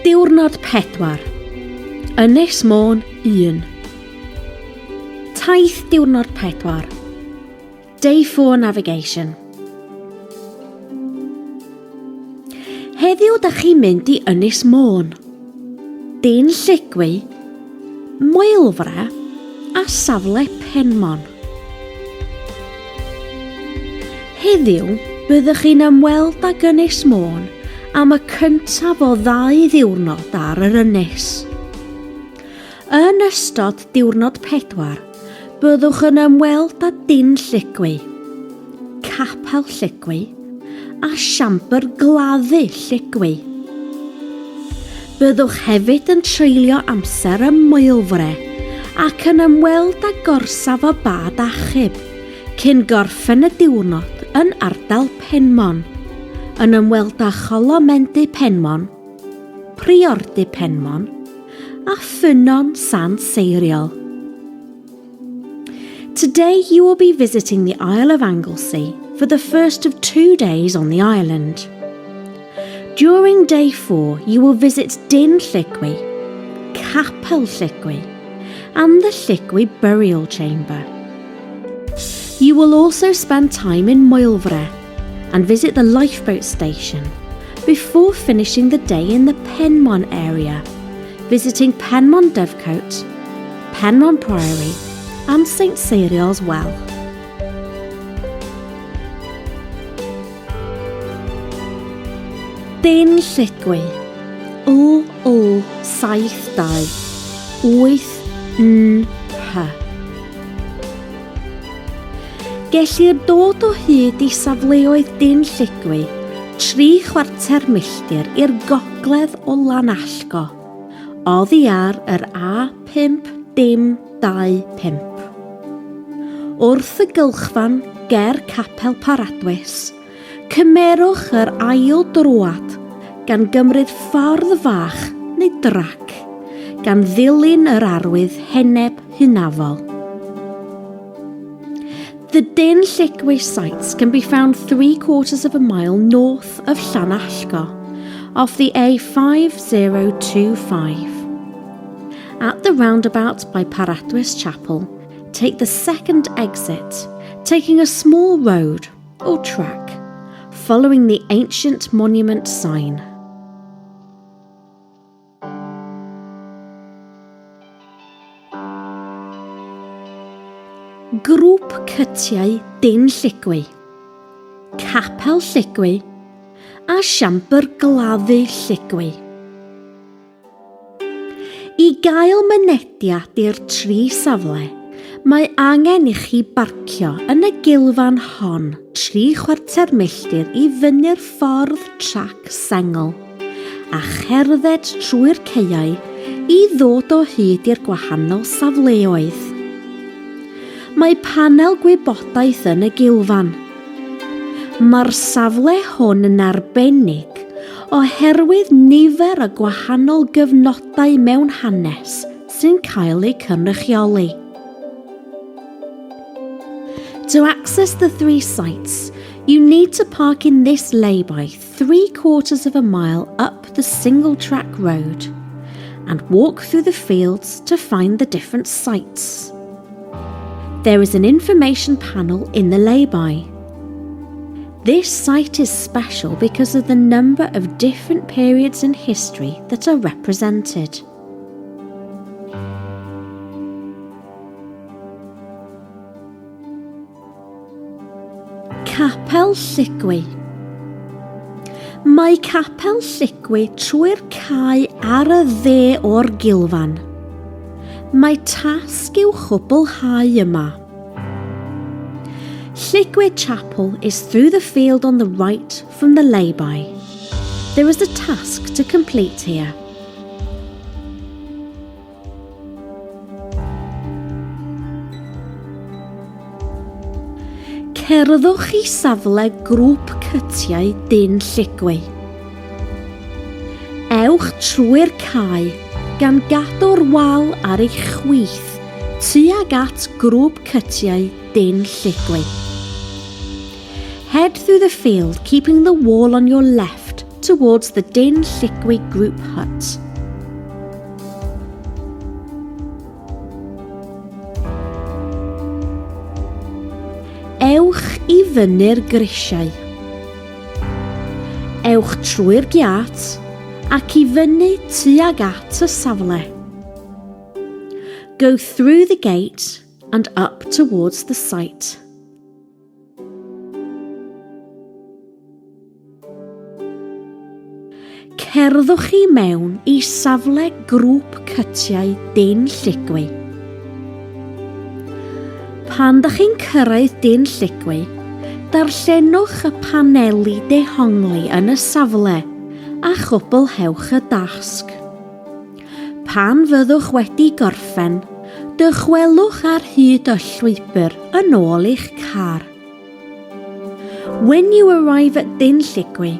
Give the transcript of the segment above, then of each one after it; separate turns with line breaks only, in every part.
Diwrnod 4. Ynys Môn 1. Taith diwrnod 4. Day 4 Navigation. Heddiw da chi'n mynd i Ynys Môn. Din Lligwy, Moelfre a safle Penmon. Heddiw, byddwch chi'n ymweld ag Ynys Môn am y cyntaf o ddau ddiwrnod ar yr ynys. Yn ystod diwrnod pedwar, byddwch yn ymweld â Din Lligwy, Capel Lligwy a Siambr Gladdu Lligwy. Byddwch hefyd yn treulio amser ym Moelfre ac yn ymweld â gorsaf y bad achub cyn gorffen y diwrnod yn ardal Penmon, yn ymweld â Cholomendy Penmon, Priordy Penmon a Ffynnon Sant Seiriol. Today you will be visiting the Isle of Anglesey for the first of two days on the island. During day four, you will visit Din Lligwy, Capel Lligwy, and the Lligwy Burial Chamber. You will also spend time in Moelfre and visit the lifeboat station before finishing the day in the Penmon area, visiting Penmon Dovecote, Penmon Priory and St Seiriol's Well. Din Lligwy, L L 7 2 8 N H. Gellir dod o hyd i safleoedd Din Lligwy tri chwarter milltir i'r gogledd o Lanallgo, oddi ar yr A5 dim 25. Wrth y gylchfan ger Capel Paradwys, cymerwch yr ail droad gan gymryd ffordd fach neu drac, gan ddilyn yr arwydd heneb hynafol. The Din Lligwy sites can be found three quarters of a mile north of Llanallgo, off the A5025. At the roundabout by Paradwys Chapel, take the second exit, taking a small road or track, following the ancient monument sign. Grŵp Cytiau Din Lligwy, Capel Lligwy a Siambr Gladdu Lligwy. I gael mynediad i'r tri safle, mae angen i chi barcio yn y gilfan hon tri chwarter milltir i fyny'r ffordd trac sengl a cherdded trwy'r caeau i ddod o hyd i'r gwahanol safleoedd. Mae panel gwybodaeth yn y gilfan. Mae'r safle hwn yn arbennig oherwydd nifer y gwahanol gyfnodau mewn hanes sy'n cael eu cynrychioli. To access the three sites, you need to park in this lay-by three quarters of a mile up the single track road and walk through the fields to find the different sites. There is an information panel in the lay-by. This site is special because of the number of different periods in history that are represented. Capel Lligwy Mae Capel Lligwy trwy'r cae ar y dde o'r gilfan. Mae tasg i'w chwblhau yma. Lligwy Chapel is through the field on the right from the lay-by. There is a task to complete here. Cerddwch i safle grŵp cytiau Din Lligwy. Ewch trwy'r cae gan gadw'r wal ar eich chwith tuag at grŵp cytiau Din Lligwy. Head through the field keeping the wall on your left. towards the Din Lligwy Group Hut. Ewch i fyny'r grisiau. Ewch trwy'r giât ac i fyny tuag at y safle. Go through the gate and up towards the site. Cerddwch i mewn i safle grŵp cytiau Din Lligwy. Pan dych chi'n cyrraedd Din Lligwy, darllenwch y paneli dehongli yn y safle a chwblhewch y dasg. Pan fyddwch wedi gorffen, dychwelwch ar hyd y llwybr yn ôl i'ch car. When you arrive at Din Lligwy,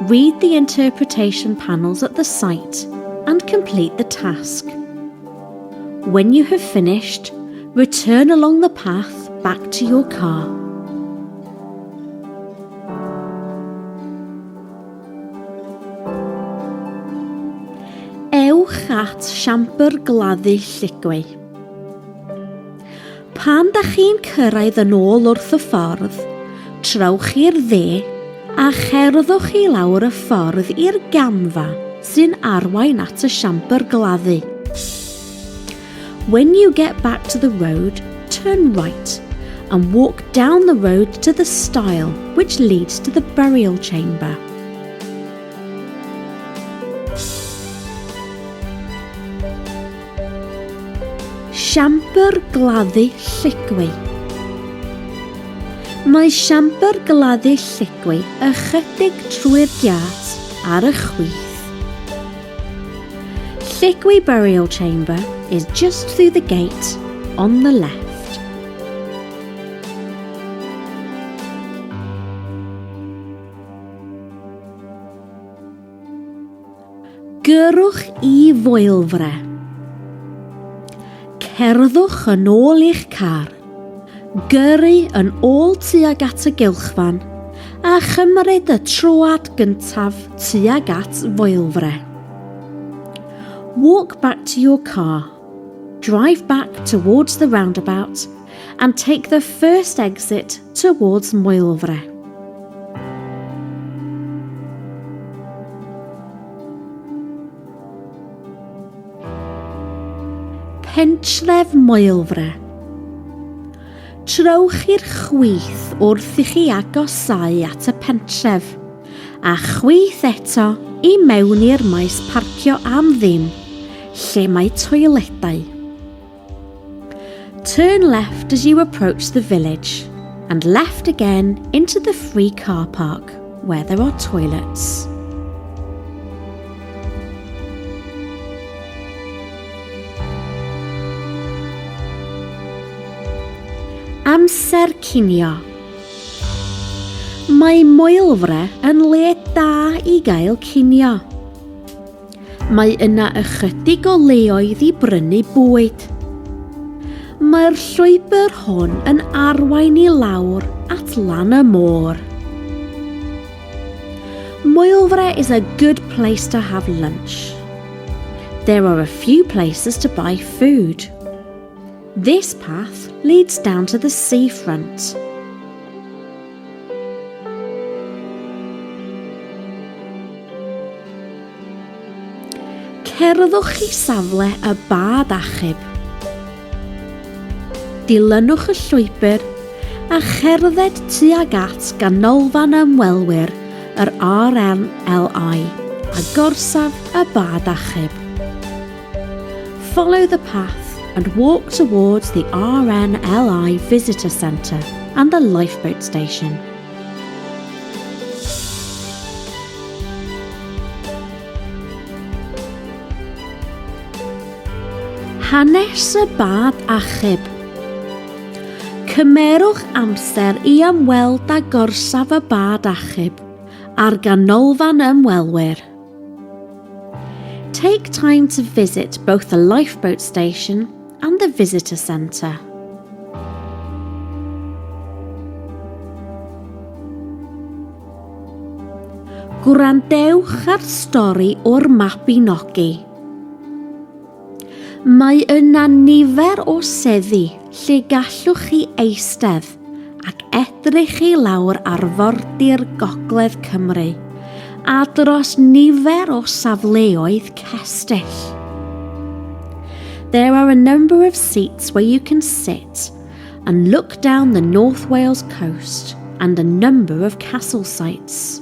read the interpretation panels at the site and complete the task. When you have finished, return along the path back to your car. Ewch at siambr gladdu Lligwy. Pan da chi'n cyrraedd yn ôl wrth y ffordd, trowch i'r dde a cherddwch i lawr y ffordd i'r gamfa sy'n arwain at y siambr gladdu. When you get back to the road, turn right and walk down the road to the stile which leads to the burial chamber. Siambr gladdu Lligwy. Mae siambr gladdu Lligwy ychydig trwy'r giât ar y chwith. Lligwy Burial Chamber is just through the gate on the left. Gyrrwch i Foelfre. Cerddwch yn ôl i'ch car. Gyrru yn ôl tuag at y gylchfan a chymryd y troad gyntaf tuag at Foelfre. Walk back to your car. Drive back towards the roundabout and take the first exit towards Moelfre. Pentref Moelfre. Trowch i'r chwith wrth i chi agosáu at y pentref, a chwith eto i mewn i'r maes parcio am ddim, lle mae toiledau. Turn left as you approach the village and left again into the free car park where there are toilets. Amser cinio. Mae Moelfre yn le da i gael cinio. Mae yna ychydig o leoedd i brynu bwyd. Mae'r llwybr hwn yn arwain i lawr at lan y môr. Moelfre is a good place to have lunch. There are a few places to buy food. This path leads down to the seafront. Cerddwch i safle y bad achub. Dilynwch y llwybr a cherdded tuag at ganolfan ymwelwyr yr RNLI a gorsaf y bad achub. Follow the path and walk towards the RNLI Visitor Centre and the lifeboat station. Hanes y bad achub. Cymerwch amser i ymweld â gorsaf y bad achub a'r ganolfan ymwelwyr. Take time to visit both the lifeboat station and the visitor centre. Gwrandewch ar stori o'r Mabinogi. Mae yna nifer o seddi lle gallwch chi eistedd ac edrych i lawr arfordir Gogledd Cymru a dros nifer o safleoedd cestyll. There are a number of seats where you can sit and look down the North Wales coast and a number of castle sites.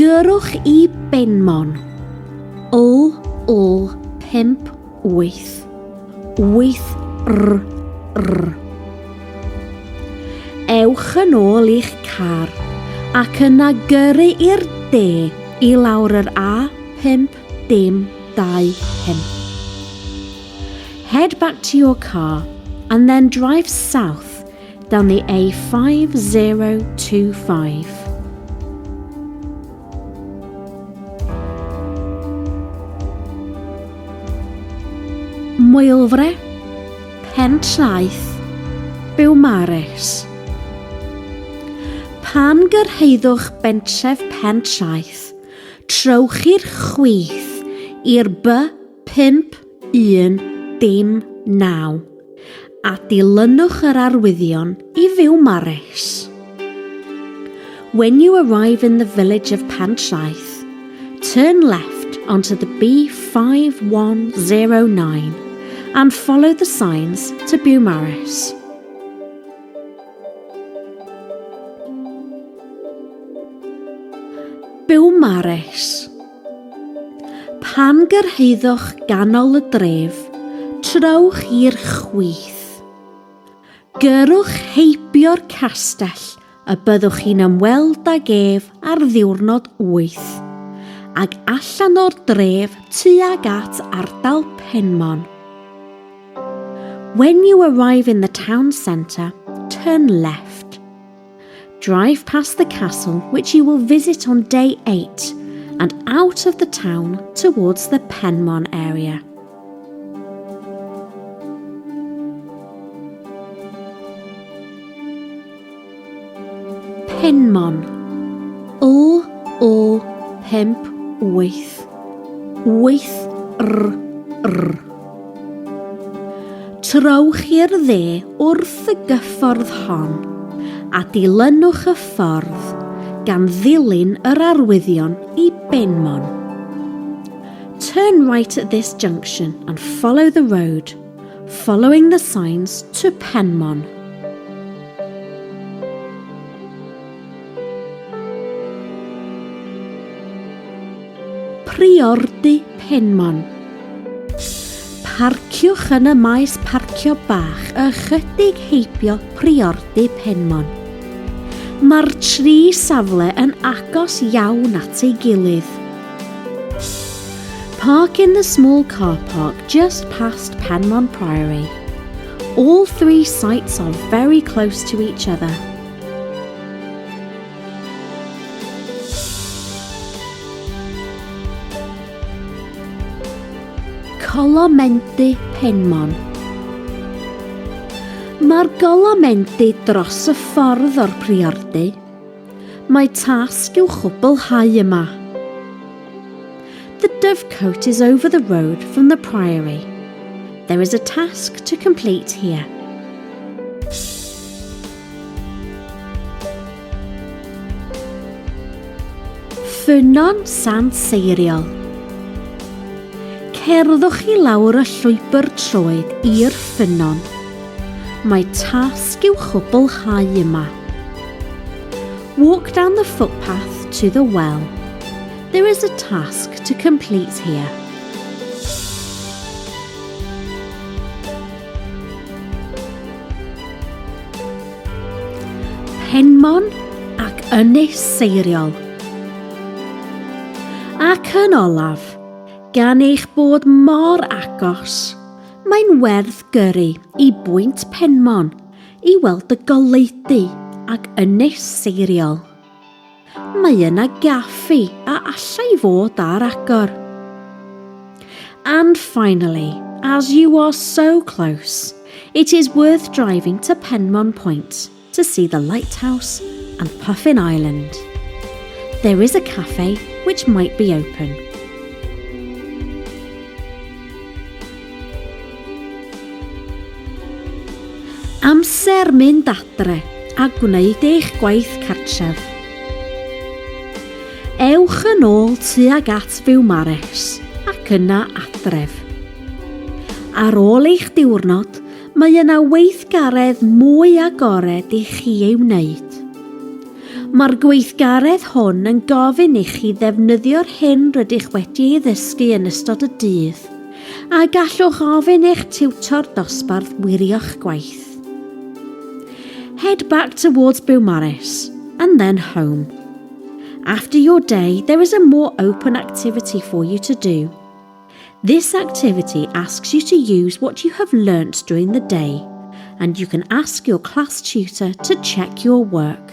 Gyrrwch i Benmon. L L 5 8 8 R R. Ewch yn ôl i'ch car ac yna gyrru i'r de i lawr yr A 5 dim 2 5. Head back to your car and then drive south down the A5025. Moelfre, Pentraeth, Biwmares. Pan gyrhaeddwch bentref Pentraeth, trowch i'r chwith i'r B5 1 dim 9 a dilynwch yr arwyddion i Fiwmares. When you arrive in the village of Pantraeth, turn left onto the B5109 and follow the signs to Beaumaris. Beaumaris. Pan gyrhaeddwch ganol y dref, trowch i'r chwith. Gyrrwch heibio'r castell y byddwch chi'n ymweld ag ef ar ddiwrnod 8, ag allan o'r dref tuag at ardal Penmon. When you arrive in the town centre, turn left. Drive past the castle, which you will visit on day 8, and out of the town towards the Penmon area. Penmon. L L 5 8 8 R R. Trowch i'r dde wrth y gyffordd hon a dilynwch y ffordd gan ddilyn yr arwyddion i Benmon. Turn right at this junction and follow the road, following the signs to Penmon. Priordy Penmon. Parciwch yn y maes parcio bach ychydig heibio Priordy Penmon. Mae'r tri safle yn agos iawn at ei gilydd. Park in the small car park just past Penmon Priory. All three sites are very close to each other. Colomendy Penmon. Mae'r golomendy dros y ffordd o'r priordy. Mae tasg i'w chwblhau yma. The dovecote is over the road from the priory. There is a task to complete here. Ffynnon Sant Seiriol. Cerddwch i lawr y llwybr troed i'r ffynnon. Mae tasg i'w chwblhau yma. Walk down the footpath to the well. There is a task to complete here. Penmon ac Ynys Seiriol. Ac yn olaf, gan eich bod mor agos, mae'n werth gyrru i Bwynt Penmon i weld y goleudy ac Ynys Seiriol. Mae yna gaffi a allai fod ar agor. And finally, as you are so close, It is worth driving to Penmon Point to see the lighthouse and Puffin Island. There is a cafe which might be open. Amser mynd adre a gwneud eich gwaith cartref. Ewch yn ôl tuag at Fiwmares ac yna adref. Ar ôl eich diwrnod, mae yna weithgaredd mwy agored i chi ei wneud. Mae'r gweithgaredd hwn yn gofyn i chi ddefnyddio'r hyn rydych wedi ei ddysgu yn ystod y dydd, a gallwch ofyn eich tiwtor dosbarth wirio'ch gwaith. Head back towards Beaumaris and then home. After your day, there is a more open activity for you to do. This activity asks you to use what you have learnt during the day, and you can ask your class tutor to check your work.